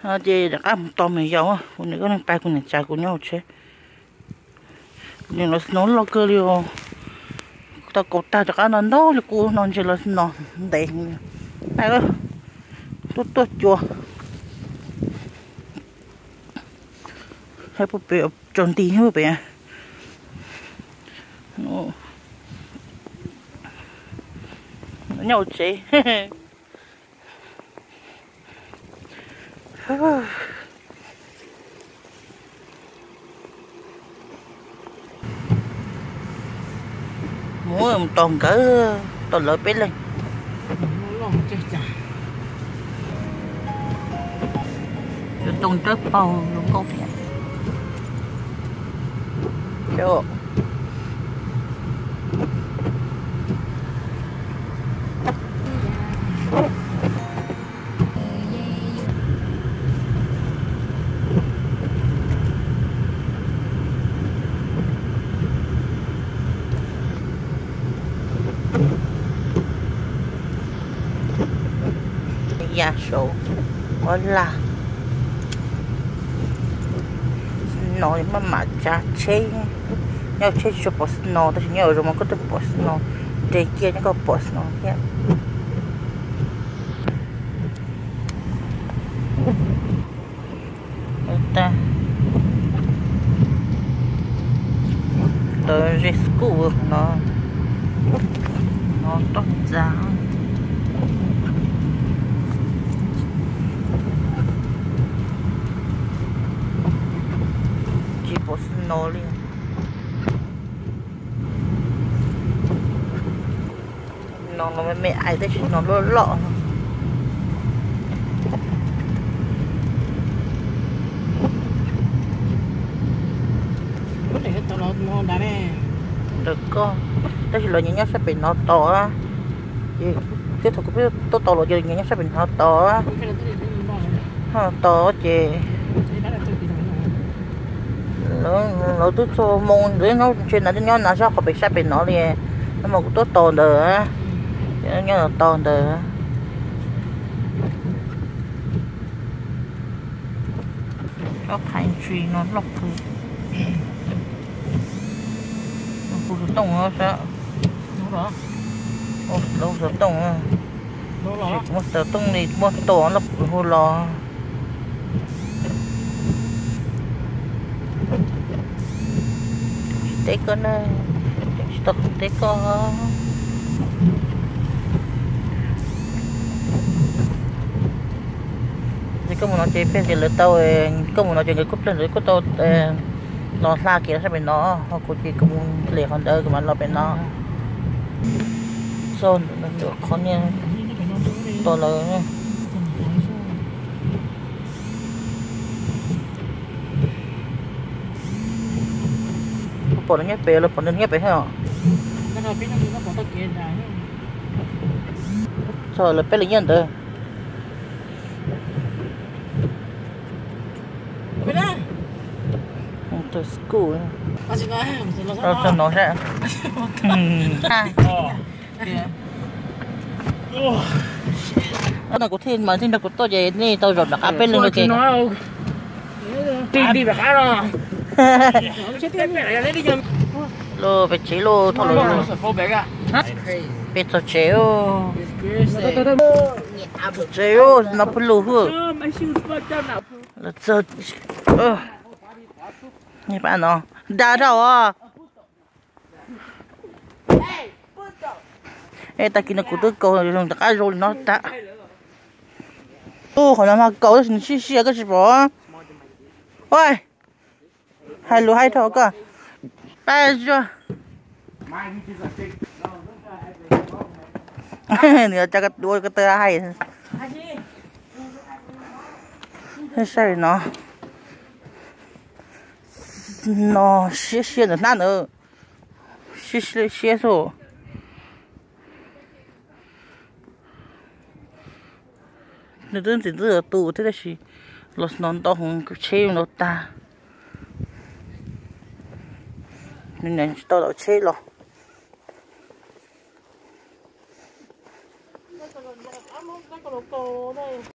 Ces rov qab mus tos me yaus, kuv niam koj neeg pab kuv niam tsa kuv nyob hauv tsheb. Kuv niam los snow loj kawg li os. Tau kaum tag rov qab no ntau li kuv no ntshe los snow ntev. Tuaj tuaj cua. Peb tsaus nti pem. Nyob hauv tsev. Mus mus tos nkawd, tos lawv peb leeg. Tus Tooj Tsawb Paug zoo nkauj thiab. Ya saum ua laj no maj mam tsav tsheb, nyob tsheb tsis tshua pom snow tab sis nyob zoo mas koj twb pom snow, nres kiag nyob koj pom snow thiab. Tag, ntawd ze skuj no, no toj ntxas, tsis pom snow li. No no me me ais tab sis no loj loj. Ntawm koj, tab sis lawv nyias nyob sab pem no tos, ces thiab thaum kuv pheej tuaj tos los ces nyias nyob sab pem no tos, tos ces lawv twb txog moo ntawd, ntshe nws twb nyob na sab qhov pem sab pem no li, no mas kuv tuaj tos ntawd, nyob tos ntawd. Tsob pine tree no loj kawg. Hu xov tooj sab, hu xov tooj, muaj xov tooj li muaj tos loj hu los. Tsis teb koj na, tsis tau teb koj. Ces koj mus no ces pheej tias lawv tau, koj mus no ces nkawd kuj pleg ntawd kuj tau los hla kev sab pem no, ho kuv ces kuv mus dlem qhov ntawd kuv mam los pem no. Txog ntawm qhov niag tos lawv. Pom nws nyob pem los pom nws nyob pem thiab os. Txog lawv peb leeg nyob ntawd. Txog no sab. No kuv thiaj mas thiaj nrog kuv tuaj ces nej tau zaum rov qab peb leeg no ces. Los pem tsev los, thaum los peb txog tsev. Txog tsev no pw lug hwj. Los txog, nej pab no da rau os. Es tag kis no kuv twb kaus zoo rov qab zoo li no tag. Ub, qhov no mas kaus tab sis nws siab siab koj tsis pom. Ua, hais lus haib dhau koj. Pab zuag. Nws tsa ua ko taw hais. Saib no. No siab siab ntawm hnab ntawd. Siab siab xwb. Nws twb ntxim ntxub tu thiab tab sis los snow ntau heev, tsheb no tag. Nws niam tsis tau los tsheb los.